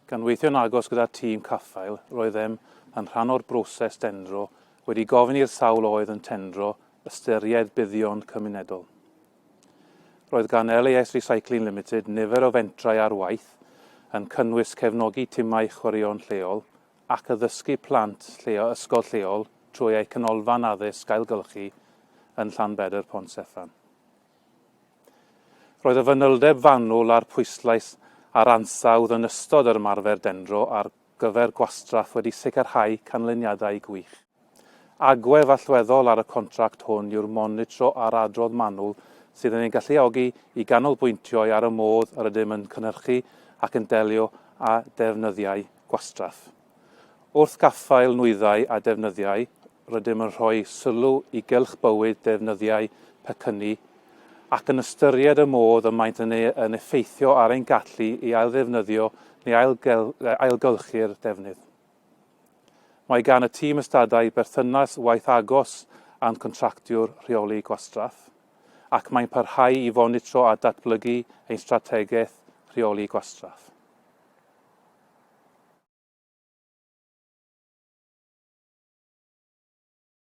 Gan weithio'n agos gyda'r tîm caffael, roeddem, yn rhan o'r broses dendro, wedi gofyn i'r sawl oedd yn tendro ystyried buddion cymunedol. Roedd gan LAS Recycling Limited nifer o fentrau ar waith, yn cynnwys cefnogi timau chwaraeon lleol ac addysgu plant lleo ysgol lleol trwy eu canolfan addysg ailgylchu yn Llanbedr Pont Steffan. Roedd y fanyldeb fanwl a'r pwyslais ar ansawdd yn ystod yr ymarfer dendro ar gyfer gwastraff wedi sicrhau canlyniadau gwych. Agwedd allweddol ar y contract hwn yw'r monitro a'r adrodd manwl sydd yn ein galluogi i ganolbwyntio ar y modd yr ydym yn cynhyrchu ac yn delio â defnyddiau gwastraff. Wrth gaffael nwyddau a defnyddiau, rydym yn rhoi sylw i gylch bywyd defnyddiau pecynnu ac yn ystyried y modd y maent yn yn effeithio ar ein gallu i ailddefnyddio neu ailgylchu'r defnydd. Mae gan y tîm ystadau berthynas waith agos â'n contractiwr rheoli gwastraff, ac mae'n parhau i fonitro a datblygu ein strategaeth rheoli gwastraff.